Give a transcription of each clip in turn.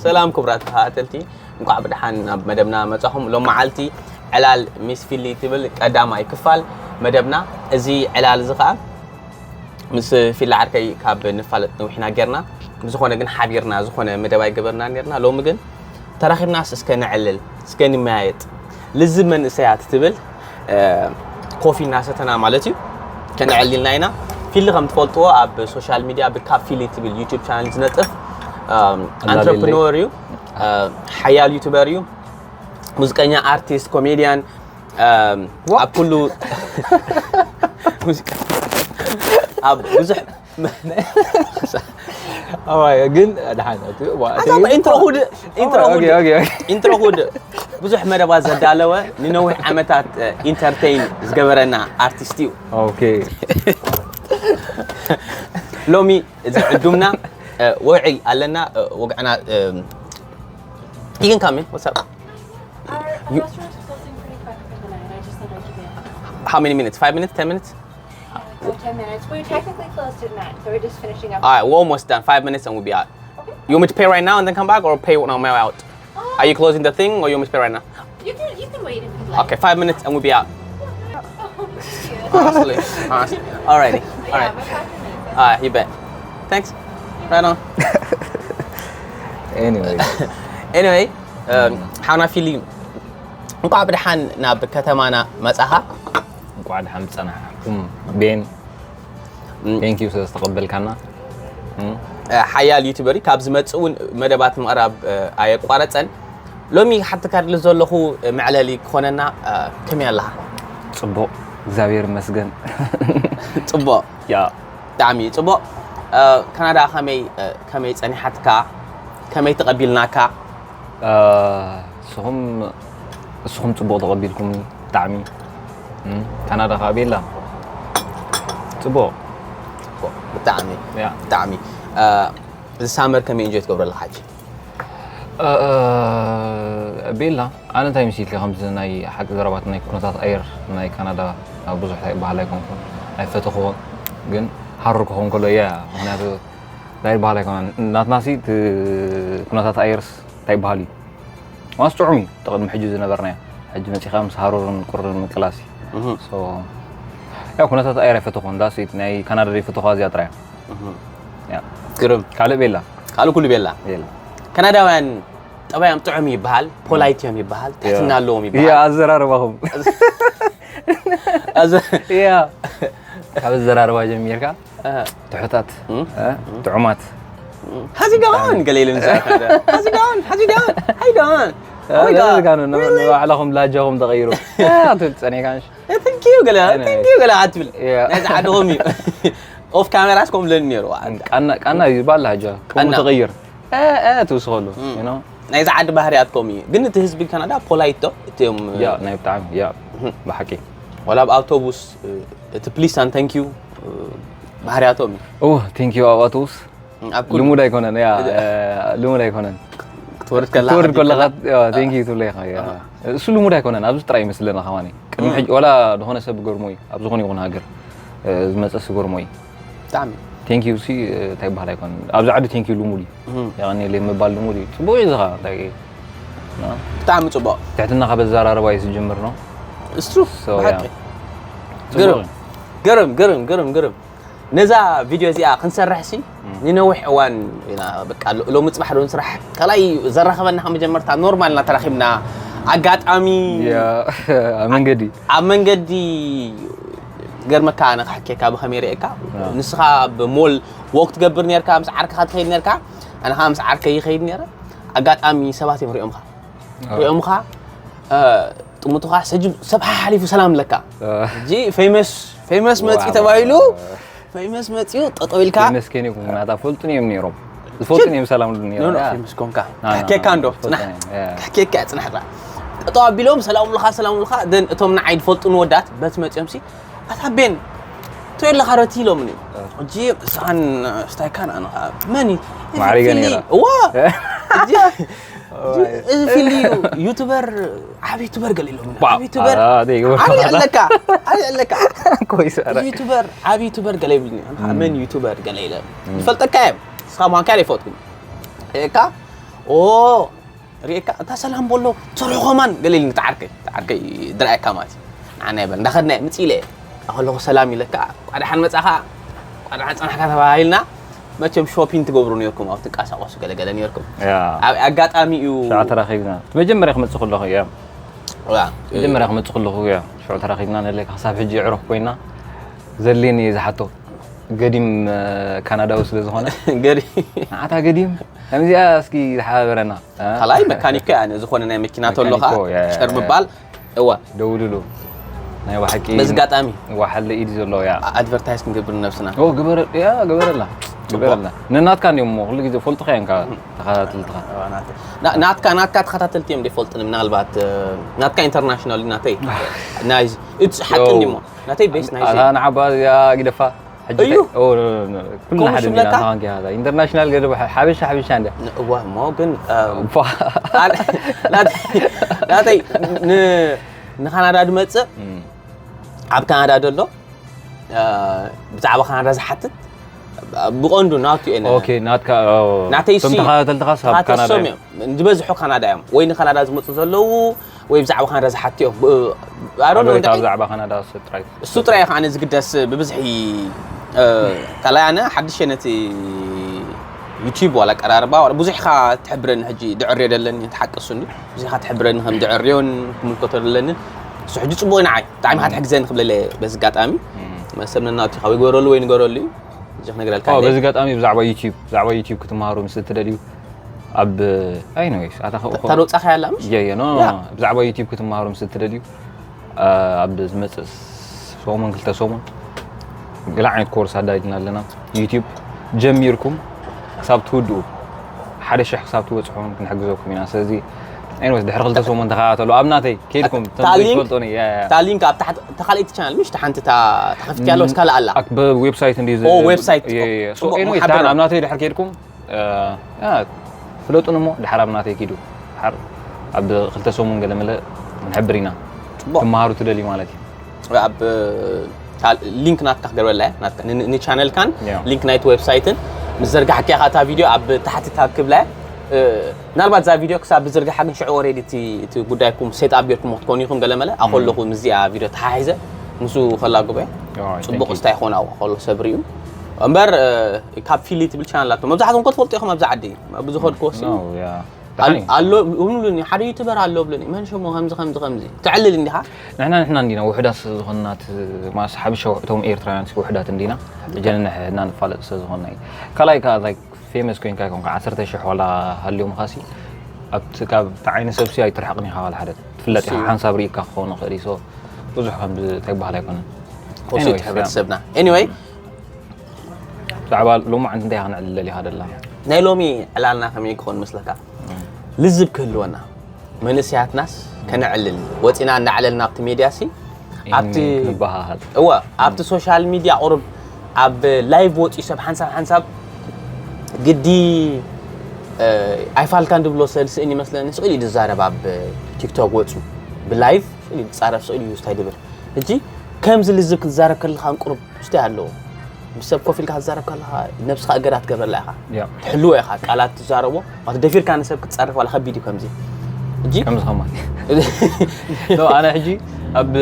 ሰላም ክቡራት ተኸታተልቲ፣ እንኳዕ ብደሓን ናብ መደብና መጻኹም። ሎም መዓልቲ ዕላል ሚስ ፊሊ ትብል ቀዳማይ ክፋል መደብና። እዚ ዕላል እዚ ኸኣ ምስ ፊሊ ዓርከይ ካብ ንፋለጥ ነዊሕና ጌርና። ብዝኾነ ግን ሓቢርና ዝኾነ መደብ ኣይገበርና ኔርና። ሎሚ ግን ተራኺብናስ እስከ ነዕልል፣ እስከ ንመያየጥ። ልዝብ መንእሰያት ትብል፣ እ፣ ኮፊ እናሰተና ማለት እዩ። ከነዕልልና ኢና። ፊሊ ከም ትፈልጥዎ ኣብ ሶሻል ሚድያ ብካብ ፊሊ ትብል ዩቲዩብ ቻነል ዝነጥፍ፣ እም፣ ኣላልየለይ። ኣንትረፕረነር እዩ። እ፣ ሓያል ዩቱበር እዩ። ሙዚቀኛ፣ ኣርቲስት፣ ኮሜድያን፣ እም፣ ዋ። ኣብ ኩሉ ሙዚቃ፣ ኣብ ብዙሕ ኣዋይ፣ ግን ደሓን፣ እቲ፣ ዋ፣ ኣዛ እቲ ኢንትሮ ኩድ፣ ኢንትሮ ኦኬ፣ ኩድ፣ ኦኬ፣ ኦኬ። ኢንትሮ ኩድ። ብዙሕ መደባት ዘዳለወ፣ ንነዊሕ ዓመታት፣ እ፣ ኢንተርቴይን ዝገበረና ኣርቲስት እዩ። ኦኬ። ሎሚ እዚ ዕዱምና፣ እ፣ ወግዒ ኣለና፣ እ፣ ወግዕና፣ እ፣ you can come in. What's up? Our, our You restaurant is closing pretty quick for the night. I just thought I'd give you a call. How many minutes? Five minutes? Ten minutes? About ten minutes. We technically closed at nine, so we're just finishing up. All right, we're almost done. Five minutes and we'll be out. Okay. You want me to pay right now and then come back, or pay when I'm out? Uh, Are you closing the thing, or you want me to pay right now? You can, you can wait if you'd like. Okay, five minutes and we'll be out. Oh, thank you. Honestly, honestly. Alrighty. Yeah, alright. About five minutes. Alright, you bet. Thanks. Right on. Anyway. Anyway, um, ሓውና ፊሊ፣ እንኳዕ ብደሓን ናብ ከተማና መጻኻ። እንኳዕ ደሓን ጸናሕኩም። ቤን፣ ም። Thank you ስለ ዝተቐበልካና። ም። እ፣ ሓያል ዩቱበር እዩ። ካብ ዝመጽእ እውን መደባት ምቕራብ፣ እ፣ ኣየቋረጸን። ሎሚ ሓትካ ድሊ ዘለኹ፣ እ፣ መዕለሊ ክኾነና፣ እ፣ ከመይ ኣለኻ? ጽቡቕ፣ እግዚኣብሔር ይመስገን። ጽቡቕ። ያ። ብጣዕሚ ጽቡቕ። እ፣ ካናዳ ከመይ፣ እ፣ ከመይ ጸኒሓትካ? ከመይ ተቐቢልናካ? እ፣ ንስኹም፣ ንስኹም ጽቡቕ ተቐቢልኩምኒ ብጣዕሚ። ም፣ ካናዳ ከኣ ቤላ። ጽቡቕ። ጽቡቕ፣ ብጣዕሚ፣ ያ። ብጣዕሚ። እ፣ እዚ ሳመር ከመይ ኢንጆይ ትገብሮ ኣለኻ ሕጂ? እ፣ እ፣ ቤላ፣ ኣነ እንታይ መሲልካ ከምዚ ናይ ሓቂ ዘረባት ናይ ኩነታት ኣየር ናይ ካናዳ ብዙሕ እንታይ ይበሃል ኣይኮንኩን፣ ኣይፈተኽዎን። ግን ሃሩር ክኸውን ከሎ እያ፣ ምኽንያቱ እንታይ ይበሃል ኣይኮነን። ናትናሲ እቲ ኩነታት ኣየርስ እንታይ ይበሃል እዩ? ዋንስ ጥዑም እዩ፣ እቲ ቅድሚ ሕጂ ዝነበርናዮ። ሕጂ መጺኻ ምስ ሃሩርን ቁርን ምቅላስ እዩ። እህ። ሶ፣ ያው ኩነታት ኣየር ኣይፈተኹን፣ that's it። ናይ ካናዳ ዘይፈተኹዋ እዚኣ ጥራይ እያ። እህ። ያ። ግርም። ካልእ ቤላ። ካልእ ኩሉ ቤላ። ቤላ። ካናዳውያን ጠባዮም ጥዑም ይበሃል፣ ፖላይት እዮም ይበሃል፣ ትሕትና ኣለዎም ይበሃል። ያ፣ ኣዘራርባኹም። ኣዘ-፣ ያ። ካብ ኣዘራርባ ጀሚርካ፣ ኣሃ። ትሑታት፣ እም። እ፣ እም። ጥዑማት። እም። ሓዚጋ ኸማን ገለ ኢለ ምስ ኣኸለ። ሓዚጋ ኸማን፣ ሓዚጋ ኸማን፣ ሓይዳ ኸማን። እ፣ ሓይዳ። ገለ ዝጋኑ፣ ን-፣ really? ንባዕልኹም ላጃኹም ተቐይሩ። እ፣ ኣትብል ጸኒሕካ፣ እሺ። እ፣ thank you ገለ፣ ኣነ thank you ገለ ኣትብል። ያ። ናይ ጸዓድኹም እዩ። ኦፍ ካሜራስ ከምኡ ኢለኒ ነይሩ። ቃና፣ ቃና እዩ ዝበሃል ላጃ። ከምኡ ቃና። ተቐይር። እ፣ እ፣ ትውስኸሉ፣ እም። You know? ናይዚ ዓዲ ባህርያት ከምኡ እዩ። ግን እቲ ህዝቢ ካናዳ ፖላይት ዶ? እቶም፣ ያ፣ ናይ ብጣዕሚ፣ ያ፣ እህ። ብሓቂ። ዋላ ኣብ ኣውቶቡስ፣ እ፣ እቲ ፕሊስ ኣን ታንክ ዩ፣ እ፣ ባህርያቶም እዩ። ኦ፣ ታንክ ዩ ኣብ ኣውቶቡስ? እም፣ ኣብ ኩሉ። ልሙድ ኣይኮነን፣ ያ፣ እደ- እ፣ ልሙድ ኣይኮነን። ክትወርድ ከላ ክትወርድ ከቢድ ከለኻ፣ ከላ። ያ፣ ታንክ ዩ ትብሎ ኢኻ፣ ያ። ኣሃ። እሱ ልሙድ ኣይኮነን፣ ኣብዚ ጥራይ ይመስለና ከማኒ። ቅድሚ እም። ሕጂ፣ ዋላ ዝኾነ ሰብ ገርሞ እዩ፣ ኣብ ዝኾነ ይኹን ሃገር፣ እ፣ ዝመጸ ዝገርሞ እዩ። ብጣዕሚ። ቴንክ ዩ ሲ፣ እንታይ ይበሃል ኣይኮነን። ኣብዚ ዓዲ ቴንክ ዩ ልሙድ እዩ። እህ። የቐንየለይ ምባል ልሙድ እዩ። ጽቡቕ እዩ ዝኻ፣ እንታይ፣ ና? ብጣዕሚ ጽቡቕ። ትሕትና ካብ ኣዘራርባ እዩ ዝጅምር ነው። It's true፣ so፣ ብሓቂ። ያ። ጽቡቕ ግርም፣ እዩ። ግርም፣ ግርም፣ ግርም፣ ግርም። ነዛ ቪድዮ እዚኣ ክንሰርሕ ሲ፣ እም። ንነዊሕ እዋን ኢና፣ በቃ፣ ሎ-፣ ሎሚ ጽባሕ ዶ ንስራሕ፣ ካልኣይ ዘራኸበና ካብ መጀመርታ ኖርማል ኢና ተራኺብና። ኣጋጣሚ ያ፣ ኣብ መንገዲ። ኣብ መንገዲ ገርመካ፣ ኣነ ክሓኬካ ብኸመይ ርእየካ? ያ። ንስኻ ኣብ ሞል ዎክ ትገብር ኔርካ፣ ምስ ዓርክኻ ትኸይድ ኔርካ፣ ኣነ ኸኣ ምስ ዓርከይ ይኸይድ ኔረ። ኣጋጣሚ ሰባት እዮም ሪኦምኻ። ያ። ሪኦምኻ፣ እ፣ ጥሙትኻ ሰጅብ ሰብ ሓሊፉ ሰላም ለካ። ያ። ሕጂ ፌመስ፣ ፌመስ መጺኡ ዋው። ተባሂሉ፣ ፌመስ መጺኡ ጠጠው ኢልካ። ፌመስ ከይነ ይኩን ናታ ፈልጡን እዮም ኔሮም። ዝፈልጡን ሽን። እዮም ሰላም ሉ ኔሮም። ኖ፣ ኖ፣ ያ። ፌመስ ኮንካ። ና፣ ና፣ ካኬካ ና፣ እንዶ፣ ዝፈልጡን ጽናሕ። እዮም። ያ። ካኬካ ጽናሕ ጥራሕ። ጠጠው ኣቢሎም ሰላም ሉኻ፣ ሰላም ሉኻ። ደን እቶም ንዓይ ዝፈልጡን ወዳት በት መጺኦም ሲ፣ ኣታ ቤን፣ ትሪኦ ኣለኻ ረቲ ኢሎምኒ። ያ። ሕጂ እሳን ስታይካን ኣነ ኸኣ መን እዩ? ማዕሪገ ፊሊ። ነይራ። እዋ! ሕጂ፣ ሕጂ እዚ ፊሊ እዩ። ዩቱበር፣ ዓቢ ዩቱበር ገለ ኢሎምኒ። ዋው! ዓቢ ዩቱበር። ኣታ ደይ፣ ዓቢ ኣለካ። ዓቢ ኣለካ። ኮይስ፣ ኣረ። እዚ ዩቱበር፣ ዓቢ ዩቱበር ገለ ይብልኒ። ኣንታ እም። መን ዩቱበር ገለ ኢለ። እም። ይፈልጠካ እየ። ንስኻ ምዃንካ ኣይፈልጥኩን። እካ ኦ ሪእካ እታ ሰላም በሎ ትሰርሖ ከማን ገለ ኢልኒ። ተዓርከይ ተዓርከይ ድርኣየካ ማለት እዩ። ንዓና ይበል እንዳኸድና ምጽእ ኢለ እየ። ከለኹ ሰላም ኢለካ፣ ቋድሓን መጻኻ፣ ቋድሓን ጸናሕካ ተባሂልና። መቸም ሾፒን ትገብሩ ነርኩም፣ ኣብ ትንቀሳቐሱ ገለገለ ነርኩም። ኣብ ኣጋጣሚ እዩ። ሽዓ ተራኺብና መጀመርያ ክመጽእ ከለኹ እያ። መጀመርያ ክመጽእ ከለኹ እያ። ሽዑ ተራኺብና ነለካ ክሳብ ሕጂ ይዕረፍ ኮይና። ዘሌን እየ ዝሓቶ፣ ገዲም ካናዳዊ ስለ ዝኾነ። ገዲም ንዓታ ገዲም ከምዚኣ እስኪ ዝሓበረና። ካልኣይ መካኒኮ እያ፣ ዝኾነ ናይ መኪና ተሎኻ ጨር ምባል። እዋ ደውልሉ። ናይ ባሓቂ በዚ ኣጋጣሚ ዋሓለ ኢድ ዘሎ እያ። ኣድቨርታይዝ ክንገብር ነብስና። ግበረላ ግበረላ። ነናትካ እንዲሞ ኩሉ ግዜ ፈልጡኻ እዮም ተኸታተልትኻ። ናትካ ናትካ ተኸታተልቲ እዮም ፈልጥኒ። ምናልባት ናትካ ኢንተርናሽናል ናተይ ናይ እቲ ሓቂ እንዲሞ ናተይ ቤስ ናይ ንዓባ እዚኣ ግደፋ። እዩ ኩልና ሓደ ኢና። ኢንተርናሽናል ገለ ሓበሻ ሓበሻ እንደ እዋ እሞ ግን ናተይ ንካናዳ ድመፅእ ኣብ ካናዳ ዘሎ ብዛዕባ ካናዳ ዝሓትት ብቐንዱ ናቱ እየ። ናተይ ተኸታተልትኻ ካብ ካናዳ እዮም። ዝበዝሑ ካናዳ እዮም ወይ ንካናዳ ዝመፁ ዘለዉ ወይ ብዛዕባ ካናዳ ዝሓትዮም። ብዛዕባ ካናዳ ጥራይ እሱ ጥራይ ከዓ ዝግደስ ብብዝሒ። ካልኣይ ኣነ ሓድሽ ነቲ ዩቲዩብ ዋላ ኣቀራርባ ብዙሕ ኢኻ ትሕብረኒ። ሕጂ ድዕርዮ ደለኒ ትሓቅሱኒ ብዙሕ ኢኻ ትሕብረኒ ከም ድዕርዮን ክምልከቶ ደለኒ። እሱ ሕጂ ፅቡቅ ንዓይ ብጣዕሚ ኢኻ ትሕግዘኒ ክብለለ በዚ ኣጋጣሚ ሰብ ነናቱ ኢኻ ወይ ግበረሉ ወይ ንገረሉ እዩ። እዚ ክነግረልካ በዚ ኣጋጣሚ ብዛዕባ ዩቲዩብ ብዛዕባ ዩቲዩብ ክትመሃሩ ምስ እትደልዩ ኣብ ኣይ ነው ኣታ ከ ታሮጻኻ ያላ ምሽ የ የ ኖ ብዛዕባ ዩቲዩብ ክትመሃሩ ምስ እትደልዩ ኣብ ዝመጽእ ሰሙን ክልተ ሰሙን ገለ ዓይነት ኮርስ ኣዳሊና ኣለና። ዩቲዩብ ጀሚርኩም ክሳብ ትውድኡ ሓደ ሽሕ ክሳብ ትበጽሑ ክንሕግዘኩም ኢና። ስለዚ ኤኒዌይስ ድሕሪ ክልተ ሰሙን ተኸታተሉ። ኣብ ናተይ ከይድኩም ትፈልጡኒ። ታሊንክ ኣብ ታሕቲ ተኻልእቲ ቻናል ምሽ ተሓንቲ ተኸፍት ያለው እስካለ ኣላ ዌብሳይት እንዲ ዌብሳይት ኣብ ናተይ ድሕር ከይድኩም ፍለጡን እሞ ድሓር ኣብ ናተይ ኪዱ ድሓር ኣብ ክልተ ሰሙን ገለ መለ ንሕብር ኢና። ትመሃሩ ትደልዩ ማለት እዩ። ኣብ ሊንክ ናትካ ክገርበላ እያ። ንቻነልካን ሊንክ ናይቲ ዌብሳይትን ምስ ዘርጋሕኪያ ከኣ እታ ቪድዮ ኣብ ታሕቲ ታብ ክብላ እያ። ምናልባት እዛ ቪድዮ ክሳብ ብዝርግሓ ግን ሽዑ ኦሬዲ እቲ ጉዳይኩም ሴት ኣፕ ጌርኩም ክትኮኑ ኢኹም። ገለ መለ ኣኸለኹ ምስዚኣ ቪድዮ ተሓሒዘ ምስ ከላግበ ጽቡቕ ስታይ ይኾን ኣብኡ ከሎ ሰብ ርእዩ እምበር ካብ ፊሊ ትብል ቻነል ኣቶ መብዛሕትኩም እኮ ትፈልጡ ኢኹም ኣብዚ ዓዲ ብዝኸድኩ ወሲ ኣሎ እብሉኒ ሓደ ዩቱበር ኣሎ እብሉኒ መን ሽሙ ከምዚ ከምዚ ከምዚ ትዕልል እንዲኻ ንሕና ንሕና እንዲና ውሕዳት ስለዝኾንና ማስ ሓበሻ እቶም ኤርትራውያን ውሕዳት እንዲና ጀነንሕ እና ንፋለጥ ስለዝኾንና እዩ ካልኣይ ከዓ ፌመስ ኮይንካ ይኮንካ ዓሰርተ ሽሕ ዋላ ሃልዮምኻሲ ኣብቲ ካብ እቲ ዓይኒ ሰብሲ ኣይትርሕቕን ኢኻ ዋላ ሓደ ትፍለጥ ኢኻ ሓንሳብ ርኢካ ክኸውን ይኽእል እዩ ብዙሕ ከም እንታይ በሃል ኣይኮነን ሕብረተሰብና ኤኒወይ ብዛዕባ ሎማዓንቲ እንታይ ኢኻ ክነዕልል ደሊኻ ደላ ናይ ሎሚ ዕላልና ከመይ ክኾን መስለካ ልዝብ ክህልወና መንእሰያትናስ ከነዕልል ወፂና እናዕለልና ኣብቲ ሜድያ ሲ ኣብቲ እወ ኣብቲ ሶሻል ሚድያ ቁሩብ ኣብ ላይቭ ወፂኡ ሰብ ሓንሳብ ሓንሳብ ግዲ ኣይፋልካን ድብሎ ሰልስእን ይመስለኒ ስእል እዩ ዝዛረብ ኣብ ቲክቶክ ወፁ ብላይቭ ስእል እዩ ዝፃረብ ስእል እዩ ስታይ ድብል ሕጂ ከምዚ ልዝብ ክትዛረብ ከለካ ቁሩብ ስታይ ኣለዎ ምስ ሰብ ኮፍ ኢልካ ክትዛረብ ከለኻ ነብስኻ እገዳ ትገብረላ ኢኻ ትሕልዎ ኢኻ ቃላት ትዛረቦ ማለት ደፊርካ ንሰብ ክትፀርፍ ዋላ ከቢድ እዩ ከምዚ ሕጂ ከምዚ ከማን ኣነ ሕጂ ኣብ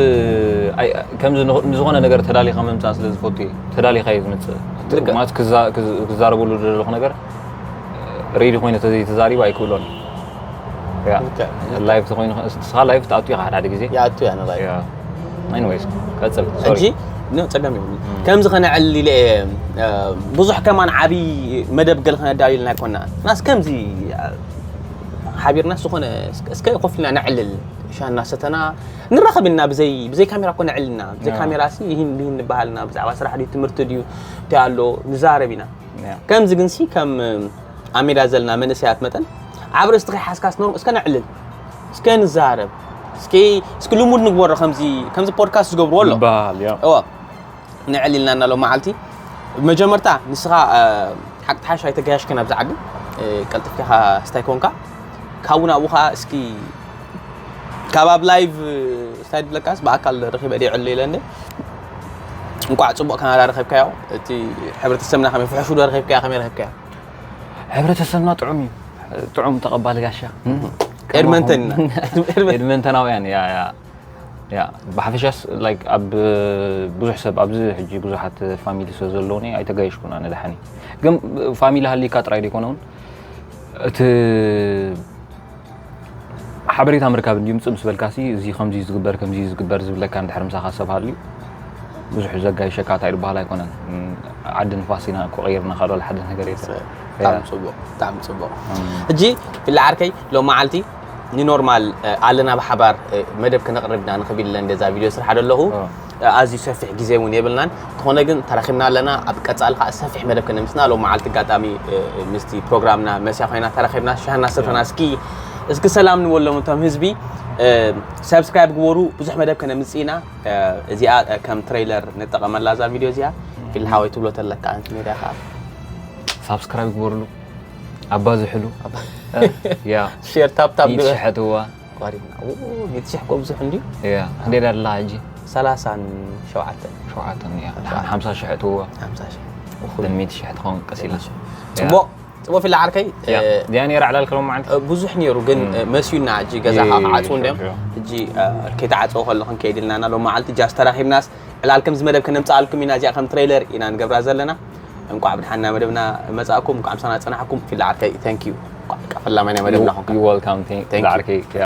ከምዚ ንዝኾነ ነገር ተዳሊኻ ምምፃእ ስለ ዝፈቱ እየ ተዳሊኻ እየ ዝምፅእ ማለት ክዛረበሉ ዘለኹ ነገር ሬዲ ኮይነ ተዘይተዛሪቡ ኣይክእሎን ላይፍ ተኮይኑ ንስኻ ላይፍ ትኣቱ ኢኻ ሓደ ሓደ ግዜ ይኣቱ እያ ንላይፍ ኤኒዌይስ ቀጽል ሕጂ ጸገም የብሉ ከምዚ ከነዕል ኢለ ብዙሕ ከማን ዓብዪ መደብ ገለ ከነዳልልና ኣይኮና ናስ ከምዚ ሓቢርና ዝኾነ እስከ ኮፍ ኢልና ነዕልል ሻና ሰተና ንራኸብ ኢና ብዘይ ብዘይ ካሜራ ኮ ነዕልና ብዘይ ካሜራ ሲ ይህን ይህን ንበሃልና ብዛዕባ ስራሕ ድዩ ትምህርቲ ድዩ እንታይ ኣሎ ንዛረብ ኢና ከምዚ ግን ሲ ከም ኣብ ሜዳ ዘለና መንእሰያት መጠን ዓብ ርእስቲ ከይሓዝካስ ኖርም እስከ ነዕልል እስከ ንዛረብ እስኪ እስኪ ልሙድ ንግበሮ ከምዚ ከምዚ ፖድካስት ዝገብርዎ ኣሎ ይበሃል ያ እወ ነዕል ኢልና እናሎ መዓልቲ መጀመርታ ንስኻ ሓቂ ተሓሽ ኣይተጋያሽከን ኣብዚ ዓዲ ቀልጥፍካ ስታይ ኮንካ ካብኡ ናብኡ ከዓ እስኪ ካብ ኣብ ላይቭ ስታይ ድብለካስ ብኣካል ረኺበ ደ ዕሎ ኢለ እንደ እንቋዕ ፅቡቅ ካናዳ ረኺብካዮ እቲ ሕብረተሰብና ከመይ ፍሕሹ ዶ ረኺብካዮ ከመይ ረኺብካዮ ሕብረተሰብና ጥዑም እዩ ጥዑም ተቐባሊ ጋሻ። ኤድመንተን ኢና። ኤድመንተናውያን ያ ያ ያ ብሓፈሻስ like ኣብ ብዙሕ ሰብ ኣብዚ ሕጂ ብዙሓት ፋሚሊ ስለ ዘለውኒ ኣይተጋየሽኩን ኣነ ደሓኒ። ግን ፋሚሊ ሃሊካ ጥራይ ዘይኮነ እውን እቲ ሓበሬታ ምርካብ እንዲምፅእ ምስ በልካሲ እዚ ከምዚ ዝግበር ከምዚ ዝግበር ዝብለካ እንድሕር ምሳኻ ሰብ ሃልዩ ብዙሕ ዘጋይሸካ እንታይ ዝበሃል ኣይኮነን። ዓዲ ንፋስ ኢና እኮ ቀይርና ካልኦ ሓደ ነገር የለን። ብጣዕሚ ፅቡቕ፣ ብጣዕሚ ፅቡቕ። ሕጂ ፊላ ዓርከይ ሎም መዓልቲ ንኖርማል ኣለና ብሓባር መደብ ክነቕርብ ኢና ንኽብል ኢለ እንደዛ ቪድዮ ስራሕ ኣለኹ። ኣዝዩ ሰፊሕ ግዜ እውን የብልናን። እንተኾነ ግን ተራኺብና ኣለና። ኣብ ቀጻሊ ከዓ ሰፊሕ መደብ ከነምስና ሎም መዓልቲ ኣጋጣሚ ምስቲ ፕሮግራምና መስያ ኮይና ተራኺብና ሻህና ሰተና እስኪ እስኪ ሰላም ንበሎም እቶም ህዝቢ። ሰብስክራይብ ግበሩ። ብዙሕ መደብ ከነምጽእ ኢና። እዚኣ ከም ትሬይለር ንጠቐመላ እዛ ቪድዮ እዚኣ። ፊል ሓወይ ትብሎ ተለካ ኣንቲ ሜድያ ከዓ ሳብስክራይብ ግበርሉ፣ ኣባዝሕሉ። ያ ሼር ታፕታፕ ሚእቲ ግበ ሽሕ እትዋ ዋሪድና። ሚእቲ ሽሕ እኮ ብዙሕ እንድዩ። ያ ክንደይ ዳላ ሕጂ ሰላሳን ሸውዓተን ሸውዓተን ያ ሓምሳ ሽሕ እትዋ ሓምሳ ሽሕ ብሚእቲ ሽሕ ትኸውን ቀስ ኢላ ጽቡቕ ጽቡቕ ፊላ ዓርከይ። ያ እዚኣ ነይራ ዕላል ከሎም መዓልቲ ብዙሕ ነይሩ ግን መስዩና ሕጂ ገዛ ይ- ከዓ ክዓፅው እንድዮም። ሸው- ሕጂ ከይተዓፀው ከሎ ክንከይድ ኢልና ኢና ሎም መዓልቲ ጃስ ተራኺብናስ ዕላል ከምዚ መደብ ከነምፅኣልኩም ኢና። እዚኣ ከም ትሬይለር ኢና ንገብራ ዘለና። እንቋዕ ብድሓና መደብና መፃእኩም እንቋዕ ምሳና ፀናሕኩም። ፊላ ዓርከይ ታንኪዩ። እንቋዕ ፈላማይ ናይ መደብና ኮንካ። You welcome Thank you። ዓርከይ ያ